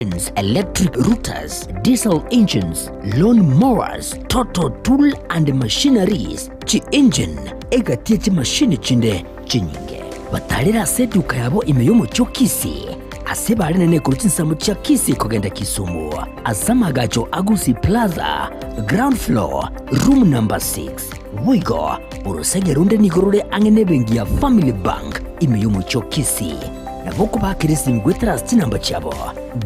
Engines, electric routers, diesel engines, lawn mowers, total tool and machineries, chi engine, egati ye chimashini chinde chinyinge. Batarere ase eduka yabo ime y'omochie o Kisii, ase barenene korwa chinsemo chia Kisii kogenda Kisumu, ase amagacho a Gusii Plaza, ground floor, room number 6. Boigo, orosege ronde nigo rore ang'e nebenki ya Family Bank ime y'omochie o Kisii. Nabo okobaakera esimi goetera ase chinamba chiabo.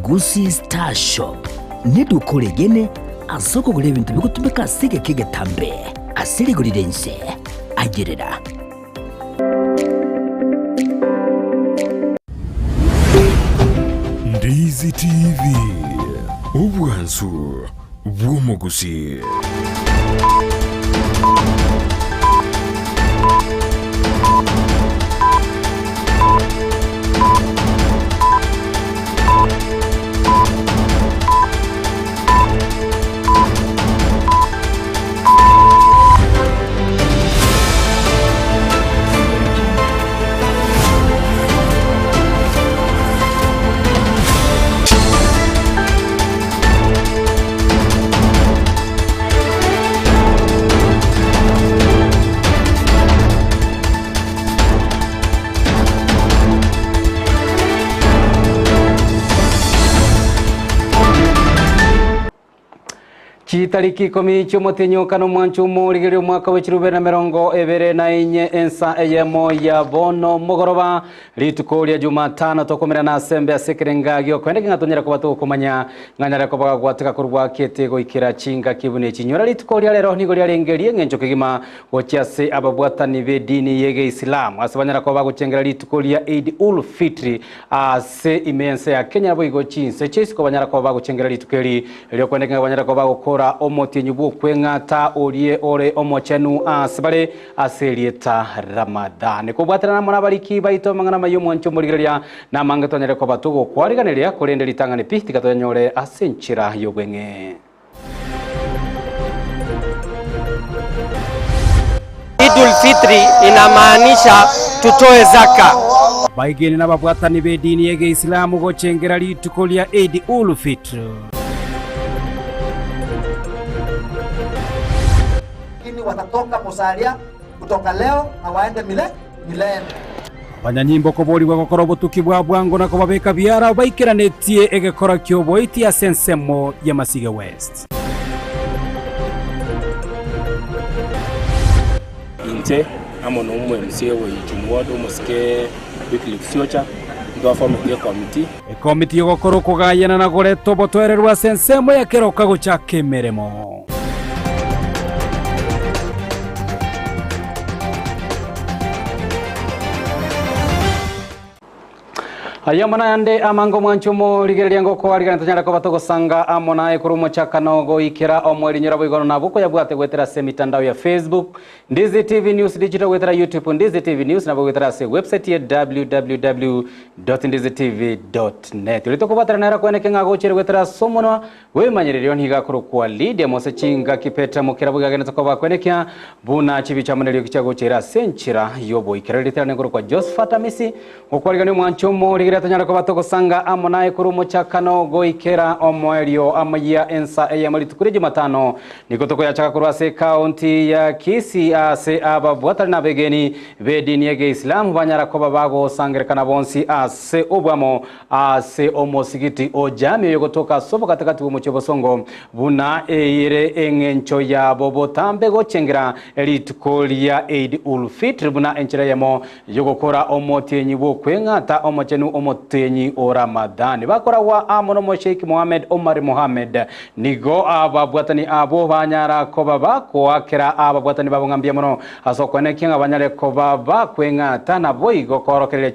Gusii Star Shop neduka oregene ase okogora ebinto bigotumeka ase egeka egetambe ase rigori ri'ense. Ayerera. Ndizi TV, obwansu bw'omogusii. Chitariki ikomi chi'omotenyi o kane omwancho omorigereria omwaka bwe chirube na merongo ebere na inye ensa eyemo ya bono mogoroba Rituko ria Jumatano tokomerana ase embe ase ekerenga gi'okoendeka ng'a tonyare koba togokomanya ng'a nyare koba gagwateka korwa kete goikera chingaki buna echi. Nyora rituko ria rero nigo riarenge ri'eng'encho kegima gochia ase ababwatani b'edini y'Egeisilamu ase banyara koba bagochengera rituko ria Eid ul Fitri ase ime y'ense ya Kenya boigo chinse chia isiko banyara koba bagochengera rituko eri riokoendeka ng'a banyare koba bagokora omotienyi bw'okweng'ata orie ore omochenu ase bare Ase erieta Ramadhani. Kobwaterana amo nabariki baito amang'ana amaya omwancho omorigereria na amange twanyare koba togokwariganeria, korende ritang'ani pi tiga toyanyore ase enchera y'obweng'e. Idul Fitri inamaanisha tutoe zaka. Baigene nababwatani b'edini y'Egeisilamu gochengera rituko ria Eid ul Fitr. Lakini watatoka Musalia kutoka leo na waende mile milele. Abanyanyimbo koborigwa gokora obotuki bwa bwango na kobabeka biara baikeranetie egekora ki'oboiti ase ensemo ya Masige West. Inche amo na omo MCA wa Ichumu Ward omosike Wycliffe Siocha ntwaformeti ekomiti. Ekomiti y'ogokora okogayana na goreta obotoereru ase ensemo ya keroka gochaka emeremo. Ayio amo nayande amange omwancho omorigereria ngokoarigana tonyare koba togosanga amo naye korwa omochakano goikera omoerinyora boigono nabwo koyabwate goetera ase emitandao ya Facebook, Ndizi TV News Digital goetera YouTube Ndizi TV News nabo goetera ase website ya www.ndizitv.net. Oria tokobwatera nere kweneke ng'a agochere goetera ase omonwa Bw'ebimanyererio nigo akorokwa Lidia mose chingaki Petero mokera boigo agenderete koba akwenekia buna chibicha amo neriogi chiagocha ere ase enchera y'oboikeranu. Riria riane nkorokwa Josephat Amisi, gokwarigania omwancho omo rigereria tonyare koba togosanga amo naye korwa omochakano goikera omoerio amayia ensa eyemo rituko ria Jumatano. Nigo tokoyachaka korwa ase ekaunti ya Kisii ase ababwatani na abegeni b'edini y'Egeisilamu banyara koba bagosangerekana bonsi ase obwamo Ase omosigiti o Jami oyogotoka ase obogatagati bw'omochie obosongo, buna ere eng'encho yabo botambe gochengera rituko ria Eid ul Fitr buna enchera eyemo y'ogokora omotienyi bw'okweng'ata omochenu omotienyi o Ramadhani. Bakoragwa amo n'Omosheikh Mohammed Omar Mohammed. Nigo ababwatani abwo banyara koba bakoakera ababwatani babo ng'a mbuya mono ase okoenekia ng'a banyare koba bakweng'ata naboigo koorokereria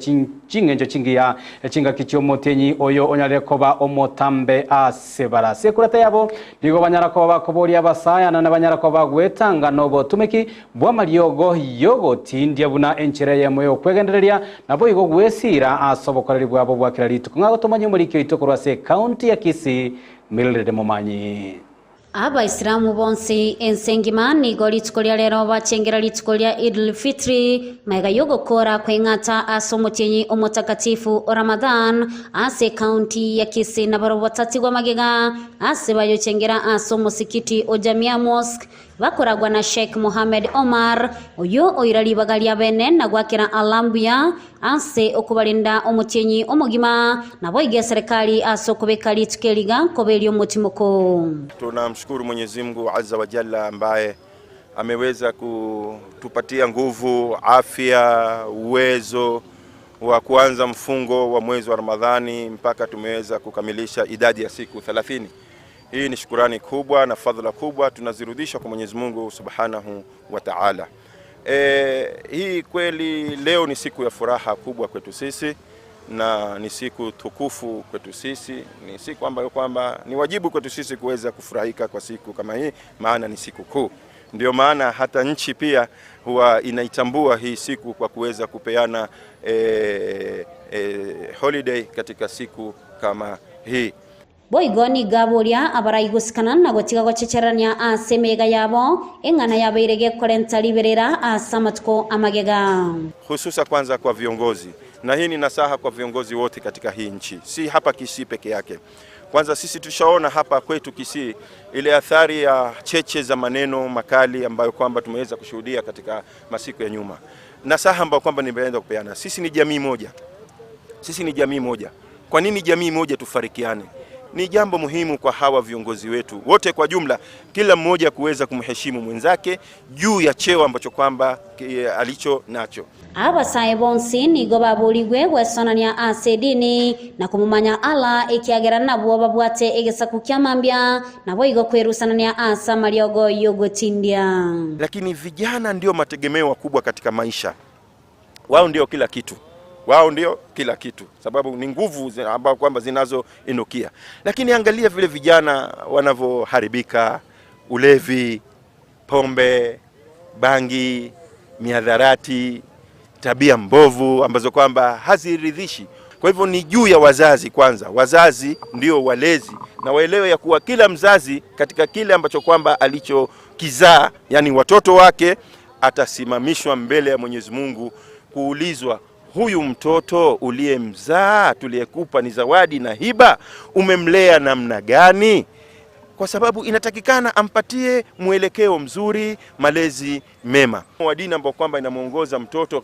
ching'encho chingiya Chingaki chi'omotienyi oyo onyarire koba omotambe ase bare. Ase ekurata yabo nigo banyara koba bakoboria abasayana, na banyara koba bagwetanga nobotumeki bw'amariogo y'ogotindia buna enchera eyemo y'okwegendereria, naboigo gwesiira ase obokoreri bwabo bwa kera rituko. Ng'a gotomanye omoriki oito korwa ase ecounty ya Kisii, Mildred Momanyi. Abaisilamu bonsi ense engima nigo rituko ria rero bachengera rituko ria Idul Fitri, magega y'ogokoora kweng'ata ase omotienyi omotakatifu o Ramadhan ase ekaunti ya Kisii nabarobwo batatigwa magega ase bayochengera ase omosikiti o Jamia Mosque bakoragwa na Sheikh Mohammed Omar oyio oira ribaga ria bene na goakera Allah mbuya ase okobarenda omotienyi omogima, naboigo eserekari ase okobeka rituko eriga nkoba eri'omotimoko. Tunamshukuru Mwenyezi Mungu Azza wa Jalla ambaye ameweza kutupatia nguvu, afya, uwezo wa kuanza mfungo wa mwezi wa Ramadhani mpaka tumeweza kukamilisha idadi ya siku 30. Hii ni shukurani kubwa na fadhila kubwa tunazirudisha kwa Mwenyezi Mungu Subhanahu wa Ta'ala. Hii kweli leo ni siku ya furaha kubwa kwetu sisi na ni siku tukufu kwetu sisi, ni siku ambayo kwamba ni wajibu kwetu sisi kuweza kufurahika kwa siku kama hii, maana ni siku kuu. Ndio maana hata nchi pia huwa inaitambua hii siku kwa kuweza kupeana holiday katika siku kama hii. Boigo nigo aboria abaraigosikana na gotiga gochecherania ase emeyega yabo, eng'ana yabeire gekorenta riberera ase amatuko amagega. Hususa kwanza kwa viongozi, na hii ni nasaha kwa viongozi wote katika hii nchi, si hapa Kisii peke yake. Kwanza sisi tushaona hapa kwetu Kisii ile athari ya cheche za maneno makali ambayo kwamba tumeweza kushuhudia katika masiku ya nyuma. Nasaha ambayo kwamba nimeenda kupeana, sisi ni jamii moja. Sisi ni jamii moja. Kwa nini jamii moja tufarikiane? Ni jambo muhimu kwa hawa viongozi wetu wote kwa jumla, kila mmoja kuweza kumheshimu mwenzake juu ya cheo ambacho kwamba alicho nacho. Abasae bonsi nigo baburigwe gwesonania ase edini na komomanya Allah ekiagera nabwo babwate egesaku kia mambia nabo igo kwerusanania ase amariogo yogotindia. Lakini vijana ndio mategemeo makubwa katika maisha, wao ndio kila kitu. Wao ndio kila kitu, sababu ni nguvu ambao kwamba zinazoinukia. Lakini angalia vile vijana wanavyoharibika, ulevi, pombe, bangi, miadharati, tabia mbovu ambazo kwamba haziridhishi. Kwa hivyo ni juu ya wazazi kwanza. Wazazi ndio walezi, na waelewe ya kuwa kila mzazi katika kile ambacho kwamba alichokizaa, yani watoto wake, atasimamishwa mbele ya Mwenyezi Mungu kuulizwa, huyu mtoto uliyemzaa, tuliyekupa ni zawadi na hiba, umemlea namna gani? Kwa sababu inatakikana ampatie mwelekeo mzuri, malezi mema wa dini ambao kwamba inamuongoza mtoto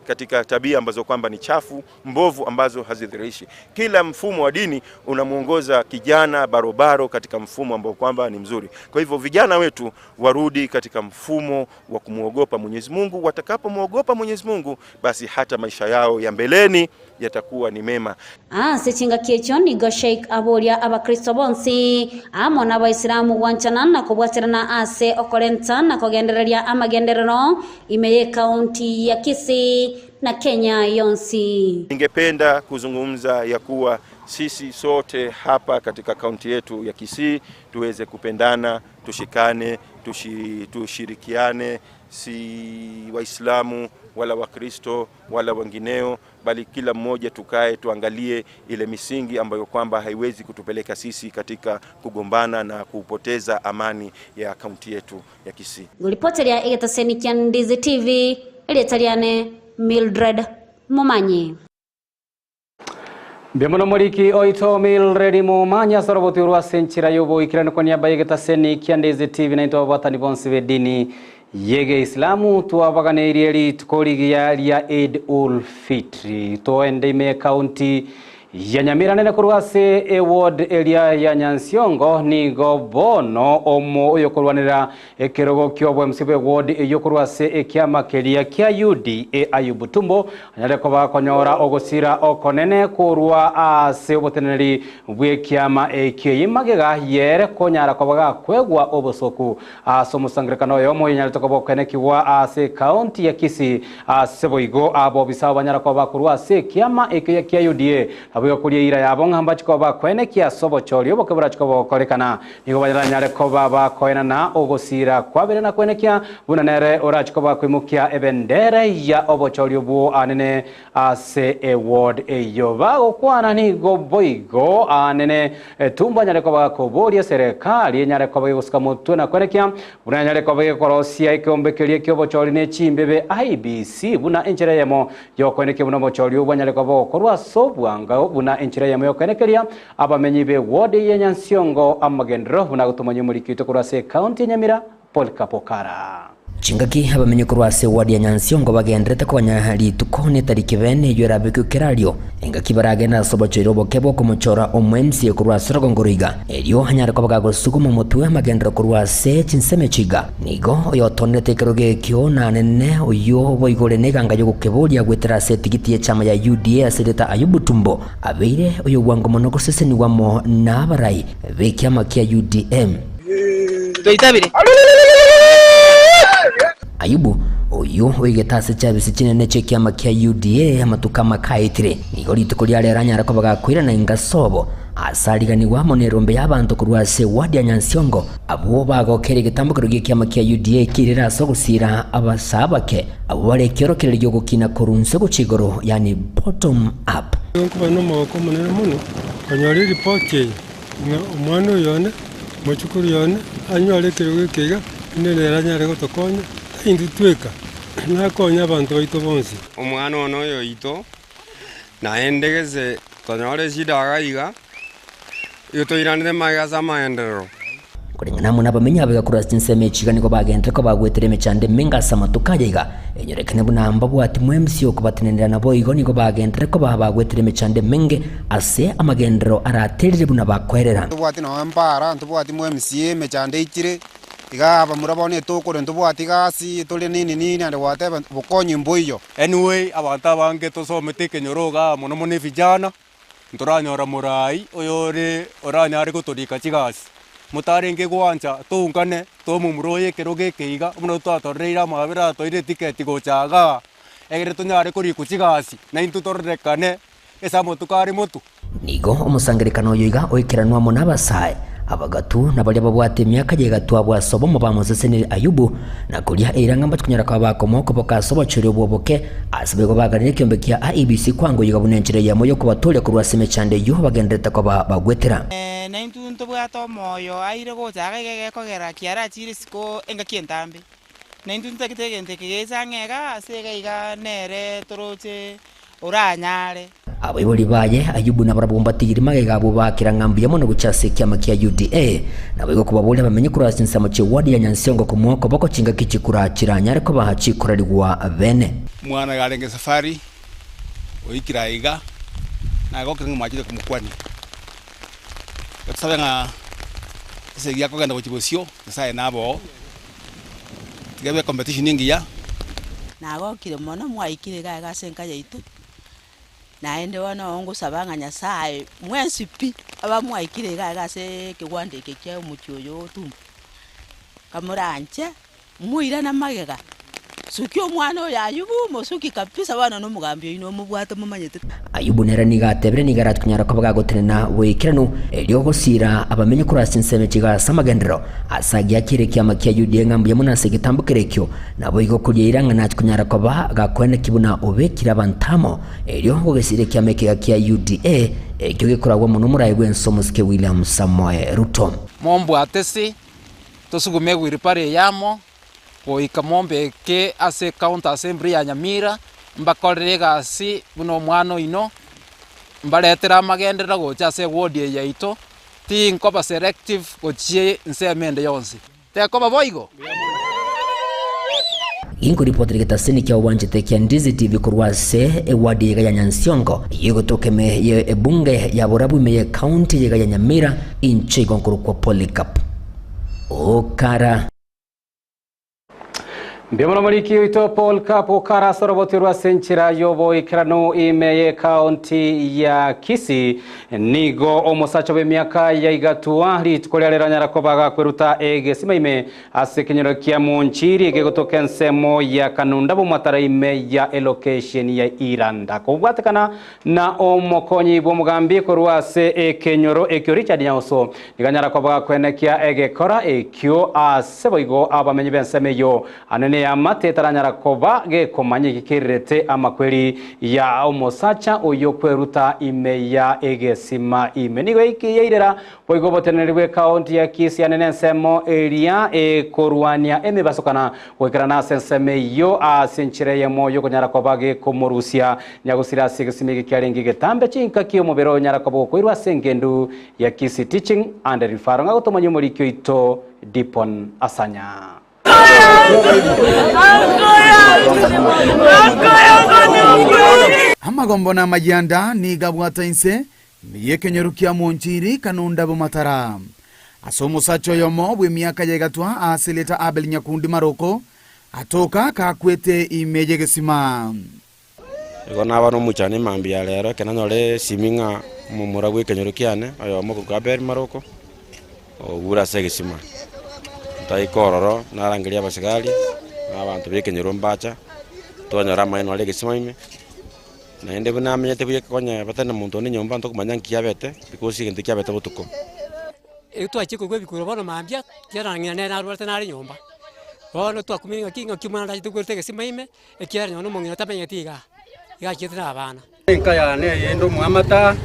katika tabia ambazo kwamba ni chafu, mbovu, ambazo hazidhirishi. Kila mfumo wa dini unamuongoza kijana barobaro katika mfumo ambao kwamba ni mzuri. Kwa hivyo vijana wetu warudi katika mfumo wa kumuogopa Mwenyezi Mungu. Watakapomuogopa Mwenyezi Mungu, basi hata maisha yao ya mbeleni yatakuwa ni mema. Ase chingaki echio nigo Sheikh aboria abakristo bonsi amo n'abaisilamu gwanchana na kobwaterana ase okorenta na kogendereria amagenderero ime ye kaunti ya Kisii na Kenya yonsi. Ningependa kuzungumza ya kuwa sisi sote hapa katika kaunti yetu ya Kisii tuweze kupendana, tushikane, tushirikiane, si Waislamu wala Wakristo wala wengineo, bali kila mmoja tukae tuangalie ile misingi ambayo kwamba haiwezi kutupeleka sisi katika kugombana na kupoteza amani ya kaunti yetu ya Kisii. Nguripoteria egetaseni kia Ndizi TV, Elietariane Mildred Momanyi. Mbimono moriki oito Mildred Momanyi asoroboti rwa senchira yobo ikirano kwa niaba yegetaseni kia Ndizi TV na into abatani bonsi bedini yege Islamu tuwabaganeirie rituko rigiya ria Eid ul Fitri toende ime kaunti ya Nyamira nene korwa ase eward area ya Nyansiongo nigo bono omo oyo korwanera ekerogo kia obwe MC bwe ward eyo korwa ase ekiama keria kia UDA Ayubu Tumbo anyare koba konyora ogosira okonene korwa ase oboteneneri bw'ekiama ekio yimagega yere konyara koba gakwegwa obosoku ase omosangerekano oyo omo yanyarete koba okenekigwa ase kaunti ya Kisii ase boigo abo bisabo banyara koba korwa ase ekiama ekio kia UDA. Nabo igo koria eira yabo ng'a mbache koba bakoenekia ase obochori oboke borache koba bogokorekana. Nigo baranyare koba bakoenana ogosiira kwabere na koenekia buna nere orache koba akoimokia ebendera ya obochori obwo anene ase eward eyio. Bagokwana nigo boigo anene tumbo anyare koba gakoboria eserekari enyare koba gegosika motwe na koenekia buna enyare koba gegokorosia ekeombe keria kiobochori ne chimbebe IEBC buna enchera eyemo Y'okoenekia buna omochori obwo anyare koba ogokorwa ase obwango buna enchera eyemo y'okoenekeria abamenyi b'eward eye ya Nyansiongo amagenderero buna agotomanyia omoriki oito korwa ase ecounty ya Nyamira Polycarp Okara. Chingaki abamenyi korwa ase eward ya Nyansiongo bagendererete koganya rituko netariki bene eyio erabekwe kerario engaki baragende ase obochori oboke bw'okomochora omo-MCA korwa ase orogongo roiga erio anyare koba gagosuguma omotwe amagenderero korwa ase chinsemo echi iga. Nigo oyotonerete ekerogo ekio nanene oyio boigo ore neganga y'ogokeboria goetera ase etigiti y'echama ya UDA ase erieta Ayubu Tumbo abeire oyobwango mono gosesenigwa amo nabarai b'ekiama kia UDM. Toitabire. Ayubu, oyio oigete ase chiabisi chinene chi'ekiama kia UDA amatuko amake aetire, nigo rituko ria rero anyare koba gakoirana inga sobo, ase ariganigwe amo nerombe y'abanto korwa ase ewadi ya Nyansiongo, Abwo bagokera egetambokero gi'ekiama kia UDA kirere ase ogosiira abasaa bake, abwo bare ekiorokererio gi'ogokina korwa inse gochia igoro, yaani bottom up. Nigo nkoba nomogoko omonene mono konyora eripoti eye, ng'a omwana oyo one, omochukuru oyo one, anyore ekerogo eke iga, rinde nere anyare gotokonya, tari intwe tweka, nakonye abanto baito bonsi. Omwana one oyo oito, naende gese tonyore eshida iga iga, Igo toiranere magega ase amagenderero. Koreng'ana amo nabamenyi abaiga korwa ase chinsemo echi iga nigo bagenderete koba bagwetera emechando emenge ase amatuko aya iga, enyorekane buna mbabwati mwemsi okobatenenera naboigo nigo bagenderete koba bagwetera emechando emenge ase amagenderero araterire buna bakoerera. Ntobwati nonya mpara, ntobwati mwemsi, emechando eichire, iga abamura bono etokore ntobwati gasi, tore nini nini naende gwateba bokonyi mboiyo. Anyway, abanto abange tosomete ekenyoro igaa mono mono evijana, Ntoranyora moraai oyore oranyare gotorika chigasi. Motarenge gwancha toungane tomomura oyo ekerogo eke iga, buna twatoreire amabera atoire etiketi gocha igaa, egere tonyare korikwa chigasi, naintwe tororekane ase amatuko are motwe. Nigo omosangererekano oyo iga oikeranwe amo nabasae, abagatu, na baria babwate emiaka y'egatwa abwo ase obomo bamosesenire Ayubu, na koria eira ng'a mbachie konyora koba bakomoa okoboko ase obochori obwo oboke, ase boigo baganire ekiombe kia IEBC kwango iga buna enchera eyemo y'okobatooria korwa ase emechando eyio bagendererete koba bagwetera. Na intwe ntobwate omoyo aire gocha iga iga egekogera kiarachire isiko engaki entambe. Na intwe ntotagete egento eke geche ang'e iga ase iga iga nere toroche oranyare. Abaibori baye Ayubu nabarabwo mbatigiri magega abwo baakera ng'a mbuya mono gochia ase ekiama kia UDA. Naboigo kobaboria abamenyi korwa ase chinsemo chi'eward ya Nyansiongo komoa okoboko chingaki chikura chiranyare koba chikorarigwa bene. Omwana iga arenge safari, oikire aiga, nagokire ng'a mwachire komokwania. Tosabe ng'a esegi akogenda gochia bosio, Nyasaye nabe oo, tiga ebe ecompetition engiya. Nagokire mono mwaikire iga iga ase enka yaito, naende bono ngosaba ng'a Nyasaye mwensi pi, abamwaikire iga iga ase ekegwanda eke kia omochie oyo o Otumbo, kamoranche moirane magega, sukia omwana oyo Ayubu, mosuki kabisa bono na omogambi oino omobwate momanyete. Ayubu nere nigo atebire nigo arachie konyara koba gagotenena boikeranu, erio gosiira abamenyi korwa ase chinsemo chiga ase amagenderero, ase agiakire ekiama kia Yudea ng'a mbuya mono ase egetambo keria ekio, Naboigo korieira ng'a nachie konyara koba gakoeneki buna obekire abanto amo, erio gogesiria ekiama ekega kia UDA, ekio gekoragwa mono omorai bw'ense omosike William Samoei Ruto. Mombwate se, tosugume ewheelbarrow eye amo, goika mombeke ase ecounty assembly ya Nyamira, mbakorere egasi buna omwana oino, mbaretere amagenderero gocha ase eward eye yaito, tinkoba selective gochia ensemo ende yonsi. Tekoba boigo. Inkoripotera egetaseni kia obwanchete kia Ndizi TV korwa ase eward yega ya Nyansiongo eyio egotoka ime ye ebunge ya Borabu ime ye county yega ya Nyamira inche igo nkorokwa Polycarp Okara. Mbuya mono moriki oito Paul Kapo karase oroboti rwa ase enchera y'oboikeranu ime y'ekaunti ya Kisii. Nigo omosacha bw'emiaka ya igatua rituko ria rero anyara koba gakweruta egesima ime ase ekenyoro kia Monchiri egegotoka ensemo ya Kanunda bomwatara ime ya elocation ya Iranda. Kobwatekana Na omokonyi bw'omogambi korwa ase ekenyoro ekio Richard Nyauso nigo anyara koba gakwenekia egekora ekio ase boigo abamenyi b'ensemo eyio ane neamate etaranyara koba gekomanya eki kerirete amakweri ya omosacha oyio kweruta ime ya egesima ime. Nigo eki yairera Boigo oboteneneri bw'ekaonti ya Kisii ane nensemo eria ekorwania emebasokana goikerana ase ensemo eyio ase enchera eyemo y'okonyara koba gekomorusia nyagosira ase egesima eke kiarenge egetambe chinkaki omobere onyara koba gokoirwa ase engendu ya Kisii Teaching and Referral. Ng'a gotomanyia omoriki oito Dipon Asanya. Amagombo na amayianda nigo abwata inse Ime y'ekenyoru kia Monchiri, Kanunda Bomatara. Ase omosacha oyomo bw'emiaka ya egatwa ase erieta Abel Nyakundi Maroko, atoka kakwete ime y'egesima. Igo naba nomochando emambia ya rero ekero nanyora esimi ng'a omomura bw'ekenyoro kiane oyomo okorokwa Abel Maroko ogure ase egesima. Ntaika ororo narangeria abasigari na abanto b'ekenyoro mbacha, twanyora amaino aria egesima ime. Naende buna amenyete buya konya batari na monto onde nyomba ntokomanya nki abete, because egento kiabete botuko. Ekero twachia korwa ebikuro bono mambia, ekiagera ng'ina nere narwarete nare nyomba, bono twakumia ng'aki ng'aki omwana arachete kwerete egesima ime, ekiagera nonye na omong'ina tamenyeti igaa, iga achiete na abana. Enka yane eyende omwamata,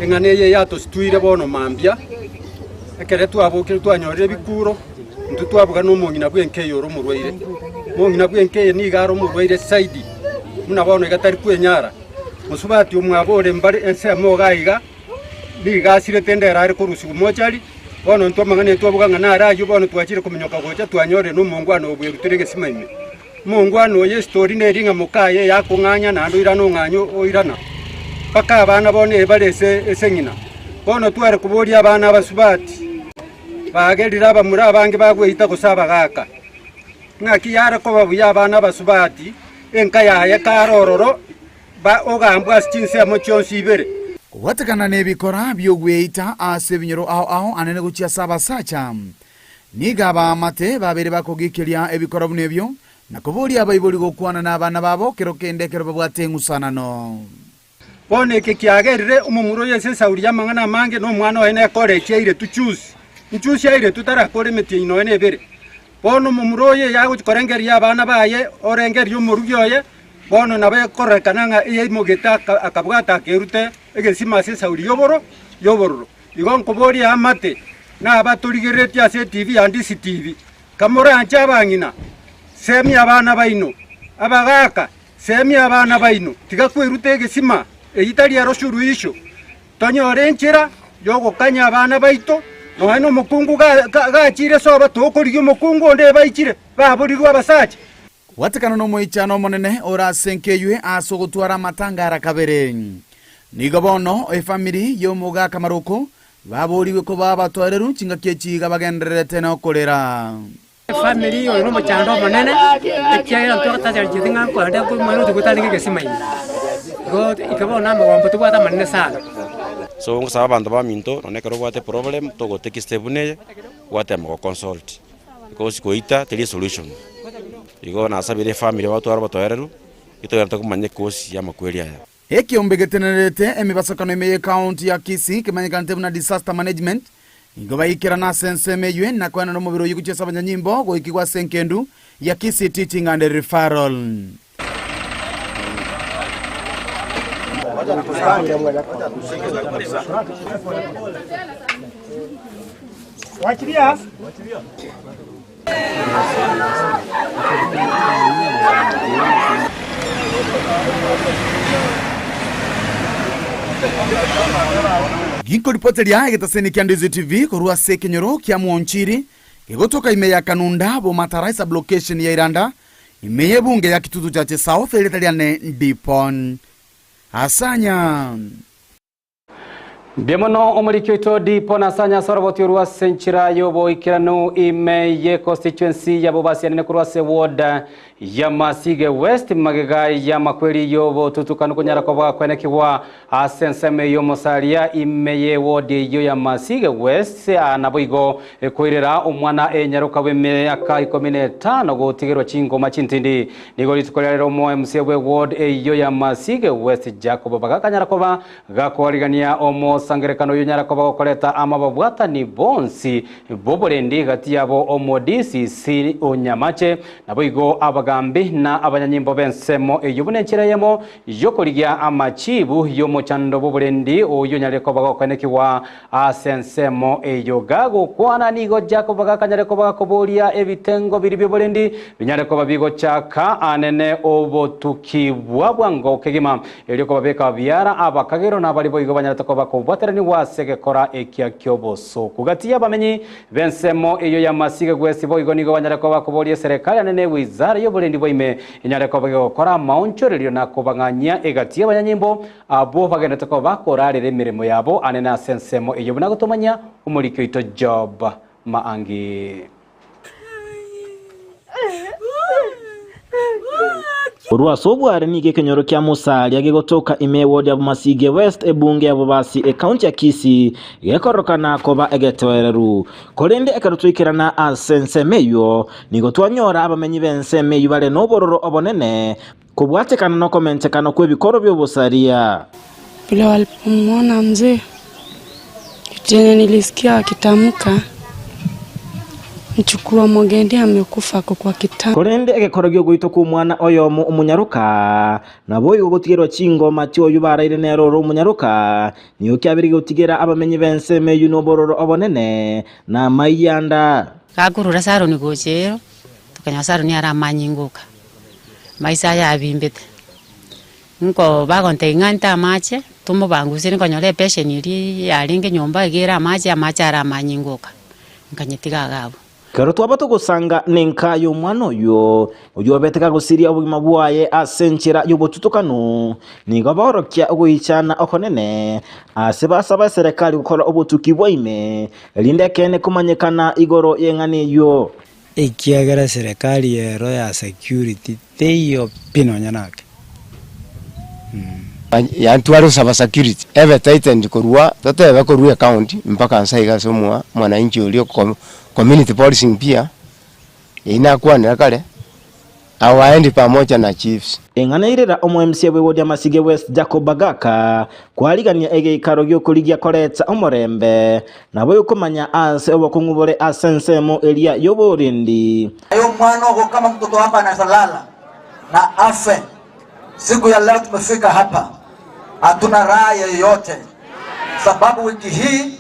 eng'ana eye yatosituire bono mambia, ekere twabokire twanyorire ebikuro, intwe twabuga na omong'ina bw'enka eye ore omorwaire. Omong'ina bw'enka eye nigo are omorwaire zaidi, buna bono iga tari kwenyara. Mosubati omwabo ore mbare ensemo iga iga, nigo asirete ndero are korusigwa mochari, bono intwe amang'ana aye twabuga ng'a nare ayio bono twachire kominyoka gocha twanyorire na omongwana obwerutire egesima ime. Omongwana oyo estori neri ng'a mokaye yakong'anya naende oirane ong'anye oirana, mpaka abana bono ebare ase ase ng'ina. Bono tware koboria abana abasubati, bagerire abamura abange bagweita gose abagaaka, ng'aki yare koba buya abana abasubati enka yaye kare ororo ba ogambwe ase chinsemo chionsi ibere. Kobwatekana nebikora bi'ogweita ase ebinyoro ao ao anene gochia ase abasacha, Nigo abaamate babere bakogikeria ebikoro buna ebio, na koboria abaibori gokwana nabana babo kero kende ekero babwate eng'usanano. Bono eke kiagerire omomura oyo ase esauri y'amang'ana amange, na omwana oye nekorechi airetwe chusi. Nchusi airetwe tarakora emetienyi nonya nebere. Bono omomura oyo eyagochia korengereria abana baye, orengereria omorugi oye, bono nabo ekororekana ng'a eyaimogete akabwata akerute egesima ase esauri y'oboro y'obororo. Igo nkoboria eamate na abatorigereretie ase etibi ya DCTV, kamoranche abang'ina, semia abana baino, abagaaka, semia abana baino, tiga kweruta egesima, eyio tari ero suluhisho. Tonyore enchera yogokanya abana baito, nonya na omokungu gachire sobo tokorigia omokungu onde ebaichire, baborirwe abasacha. Kobwatekana nomoichano omonene ore ase enka eywe ase ogotwara amatanga ara kabere. Nigo bono efamiri y'omogaka Maroko baborigwe koba abatoereru chingaki echi iga bagendererete nokorera. Efamiri oyo nomochando omonene, ekiagera ntwatacharicheti ng'a nkorende omwana oito gotarenge egesima ime. Igo eke bono amagombo tobwate amanene sana. So ngosaba abanto baminto nonye ekero obwate eproblem togotake estep buna eye, gwatema go consult because goita teri esolution. Igo nasabire efamiri batware obotoereru, etogenderete komanya ekosi ya amakweri aya. Ekeombe getenenerete emebasokano ime y'Ekaunti ya Kisii kemanyekanete buna Disaster Management nigo baikerana ase ensemo eywe na koenana omobere oyio gochia ase abanyanyimbo goikigwa ase enkendu ya Kisii Teaching and Referral. Ginkoripoteria egetaseni kia Ndizi TV korwa ase ekenyoro kia Mwonchiri gegotoka ime ya Kanunda Bomatara esublocation ya Iranda ime y'ebunge ya Kitutu Chache South erieta riane Ndipon Asanya. Mbuya mono omoriki oito Dipo Nasanya ase oroboti orwo ase enchera y'oboikeranu ime ye constituency ya Bobasi-Anene korwa ase ward ya Masige West magega y'amakweri y'obotutukanu konyara koba kwenekigwa ase ensemo eyio omosaria ime ye ward eyio ya Masige West naboigo koirera omwana enyaroka bw'emiaka 15 gotigerwa chingoma chintindi. Nigo rituko ria rero omo MCA bwe ward eyio ya Masige West Jacob Bagakanyara koba Gakoarigania omosangererekano oyio onyare koba gokoreta amo ababwatani bonsi b'oborendi gati yabo omo DCC o Nyamache, naboigo abagambi na abanyanyimbo b'ensemo eyio buna enchera eyemo y'okorigia amachibu y'omochando bw'oborendi oyio onyare koba gokoenekigwa ase ensemo eyio. Gagokwana nigo Jacob gakanyare koba gakoboria ebitengo biria bi'oborendi binyare koba bigochaka anene obotuki bwa bwango kegima Erio kobabeka biara abakagero na abaria boigo banyarete koba kobwateranigwa ase egekora ekia ki'obosooku. Gati y'abamenyi b'ensemo eyio y'amasiga gwesi boigo nigo banyare koba koboria eserekari ane ne wizara y'oborendi bwa ime enyare koba gegokora amaonchorerio na kobang'anyia egati y'abanyanyimbo abwo bagenderete koba bakorarera emeremo yabo anene ase ensemo eyio buna gotomanyia omoriki oito Job Maangi. Korwa ase obware nigo ekenyoro kia Musalia gegotoka ime eward ya Bomasige West ebunge ya Bobasi ekaunti ya Kisii gekororokana koba egetoereru. Korende ekero twaikerana ase ensemo eyio nigo twanyora abamenyi b'ensemo eyio bare nobororo obonene kobwatekana nokomentekana kw'ebikoro bi'obosaria. Vile walipomwona mzee, chenye nilisikia akitamka, mchukuu wa Mogendi amekufa ako kwa kitanda. Korende egekoro gi'ogoitwa kw'omwana oyomo omonyaroka, naboigo gotigerwa chingoma chi'oyio baraire nere ore omonyaroka, nigo kiabeire gotigera abamenyi b'ensemo eyio nobororo obonene, na amayianda. Gakurura Saroni gocha ero, tokanyora Saroni are amanyinga oka, maiso aye abimbete. Nko bagontebia ng'a nte amache, tomobangusere nkonyora epesheni eria yarenge nyomba iga ere amache, amache are amanyinga oka, nkanyetiga iga abwo. Ekero twaba togosanga nenka y'omwana oyio, oyio obete kagosiria obogima bwaye ase enchera y'obotutukanu, nigo baorokia ogoichana okonene ase basaba eserekari gokora obotuki bwa ime, erinde ekeene komanyekana igoro y'eng'ana eyio. Ekiagera eserekari ero ya security teiyo pi nonya nake. Yaani tware gosaba security ebe tightened korwa totebe korwa ecounty mpaka nse iga ase omwa mwananchi oria community policing pia, eyio nakwanera kare, awaendi pamoja na chiefs. Eng'ana erera omo-MCA bw'ewodi ya Masige West Jacob Bagaka kwarigania egeikaro gi'okorigia koreta omorembe, nabo okomanya aase obokong'u bore ase ensemo eria y'oborendi. Aye omwana ogo kama mtoto wako anaweza lala na afe, siku ya leo tumefika hapa, hatuna raha yoyote, sababu wiki hii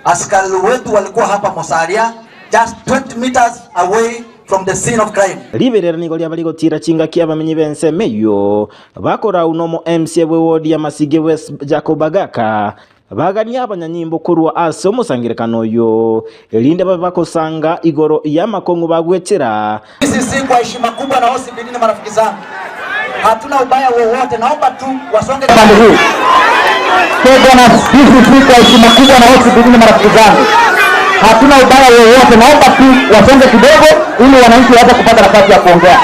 askari wetu walikuwa hapa Musalia just 20 meters away from the scene of crime. Riberera nigo riaba rigotiira chingaki abamenyi b'ensemo eyio bakorau nomo MCA bw'ewodi ya Masige West Jacob Bagaka bagania abanyanyimbo korwa ase omosangerekano oyio erinde babe bakosanga igoro y'amakong'u bagwetera. Sisi kwa heshima kubwa na OCPD ni marafiki zangu, hatuna ubaya wowote, naomba tu wasonge Upande huu Tuko na sisi kwa heshima kubwa na OCPD ni marafiki zangu, hatuna ubaya wowote, naomba tu wasonge kidogo ili wananchi waweze kupata nafasi ya kuongea.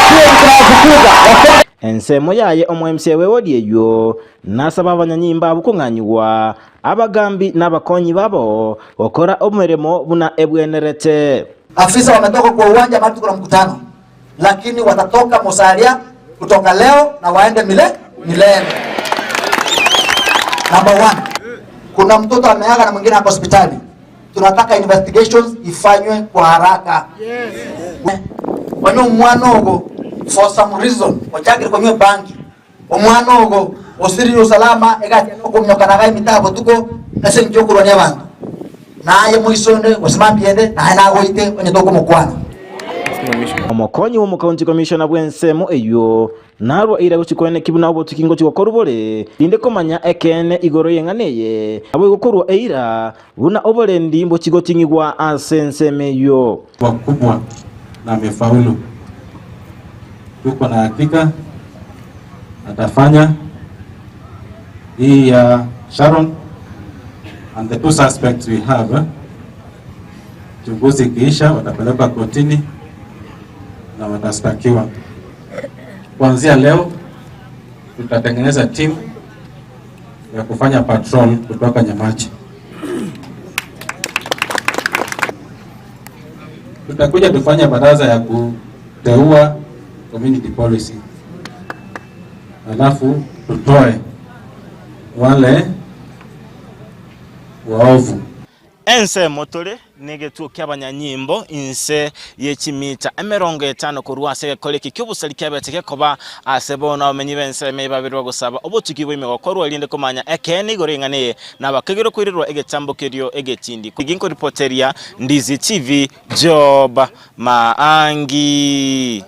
Sio tunawafukuza, wasonge. Ensemo yaye omo MCA w'ewodi eyio nasaba abanyanyimbo abwo kong'anyigwa abagambi na abakonyi babo gokora omeremo buna ebwenerete. Afisa wametoka kwa uwanja mahali tuko na mkutano, lakini watatoka Musalia kutoka leo na waende mile milele. Number one, kuna mtoto ameaga na mwingine ako hospitali. Tunataka investigations ifanywe kwa haraka. Onye omwana ogo for some reason ochakire konywa bangi omwana ogo osirire usalama egati okomnyokanaga emita botuko ase eng'encho yokorwania abanto naye moisonde gose mambiende naye nagoite onye tokomokwana. Omokonyi bw'omokaunti commissioner bw'ensemo eyio narwa eira gochia koeneki buna obotuki ngochia gokorwa bore, rinde komanya ekeene igoro y'eng'ana eye, naboigo korwa eira buna oborendi mbochia goting'igwa ase ensemo eyio. Wakubwa na amefaulu. Tuko na hakika atafanya hii ya Sharon. And the two suspects we have, uchunguzi ikiisha watapelekwa kotini na watastakiwa. Kuanzia leo tutatengeneza timu ya kufanya patrol kutoka Nyamachi. Tutakuja tufanye baraza ya kuteua community policy, alafu tutoe wale waovu. Ensemo tore negetuo ki'abanyanyimbo inse ye chimita 50 korwa ase egekora eke ki'obosari kiabete gekoba ase bono abamenyi b'ensemo eye babere bagosaba obotuki bwa gokorwa erinde komanya ekeene igoro y'eng'ana eye nabakegire koirerwa egetambo kerio egetindi. Ginkoripoteria Ndizi TV, Job Maangi.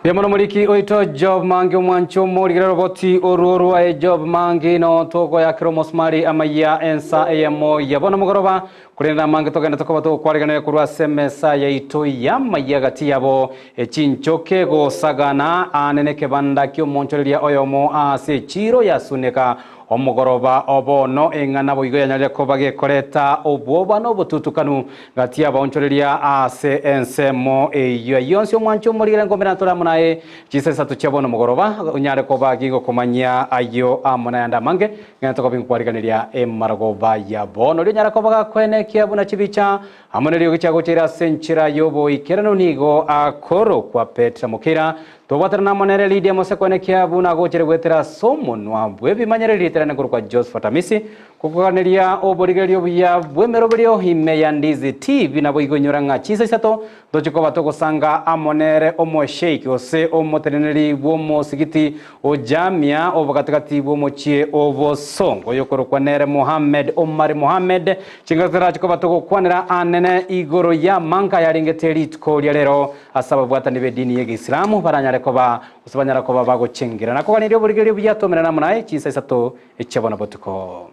Mbuya mono moriki oito Job Mangi omwancho omorigere roboti oruo rwaye Job Mangi no togoyakera omosumari amaiya ensa eyemo ya bono mogoroba korende amange togende tokoba togokwariganera korwa ase emesa yaito y'amaiya gati yabo echinchoke gosagana ane nekebanda kiomonchoreria oyomo ase echiro yasuneka omogoroba obono eng'ana boigo yanyarire koba gekoreta obwoba na obotutukanu gati y'abaonchoreria ase ensemo eyio yonsi omwancho omorigere nkomera ntore amo naye chisa isato chia bono mogoroba onyare koba gigokomanyia ayio amo nayande amange ng'ina tokoba nkwariganeria emarogoba ya bono oria onyare koba gakwenekia buna chibicha amo neriogi chiagochera ase enchera y'oboikeranu nigo akorokwa Petra Mokira tobwatana na monere Lydia Mose kwenekia buna agochere gwetera ase omonwa bw'ebimanyereri riterane korokwa Josephat Amisi kokoganeria oborigereria obuya bw'emeroberio ime ya Ndizi TV nabo igonyora ng'a chisa isato tochikoba togosanga amonere omosheik gose omoteneneri bw'omosigiti ojamia obogatigati bw'omochie obosongo oyokorokwa nere Mohammed Omar Mohammed chingatera chikoba togokwanera anene igoro ya manka yarengete rituko ria rero ase ababwatani b'edini ya egeisilamu baranyare koba gose banyara koba bagochengera nakoganiria oborigereria obuya tomerana amo naye chinsa isato echiabona botuko.